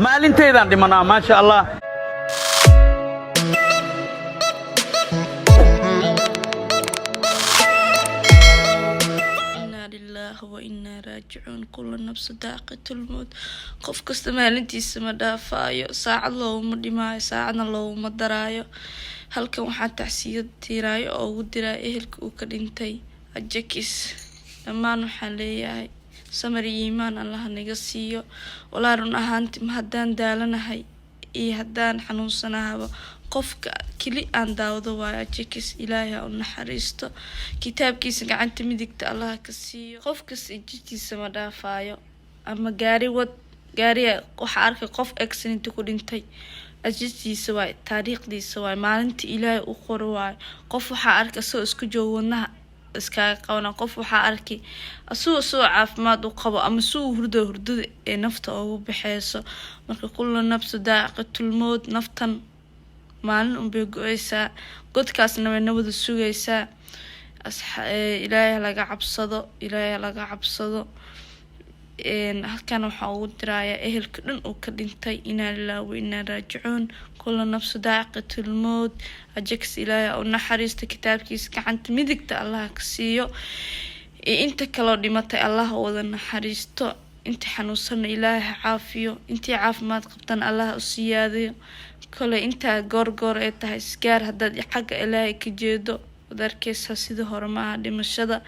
Maalintaydaan dhimanaa, maasha Allah. Inaa lilaahi wa inaa raajicuun. Kula nafsu daaqitul mowt. Qof kasta maalintiisa ma dhaafaayo, saacad looguma dhimaayo, saacadna looguma daraayo. Halkan waxaan tacsiyad tiiraayo oo ugu diraa ehelka uu ka dhintay Ajakis dhammaan. Waxaan leeyahay samar iyo iimaan Allaha naga siiyo. Walaa, run ahaanti, ma haddaan daalanahay iyo haddaan xanuunsanahaba, qofka keli aan daawado waayo Ajakis. Ilaahay ha u naxariisto, kitaabkiisa gacanta midigta Allaha ka siiyo. Qof kasta jidkiisa ma dhaafaayo. Ama gaari wad, gaariga waxaa arkay qof accident ku dhintay, ajadiisa waay, taariikhdiisa waay, maalinta Ilaahay u qoro waayo. Qof waxaa arkay asagoo isku joogo, wadnaha iskaga qabana. Qof waxaa arkay asagoo caafimaad u qabo ama si uu hurdo, hurdada ee nafta ugu baxeyso. Marka kullu nafsu daaqitul mowt. Naftan maalin unbay go-eysaa, godkaasna way nabada sugaysaa. Ilaahay laga cabsado, Ilaahay laga cabsado. Halkan waxaa ugu dirayaa ehelka dhan uu ka dhintay: inaa lillahi wa inaa raajicuun, kulla nafsu daaqitul mowt. Ajax Ilaahay u naxariisto, kitaabkiisa gacanta midigta Allaha ka siiyo. Iyo inta kaloo dhimatay Allaha wada naxariisto. Inta xanuunsanna Ilaahay ha caafiyo, intii caafimaad qabtana Allaha u siyaadayo. Kole intaa goor goor ay tahay, isgaar haddaad xagga Ilaahay ka jeedo, wad arkeysaa sidii hore maaha dhimashada.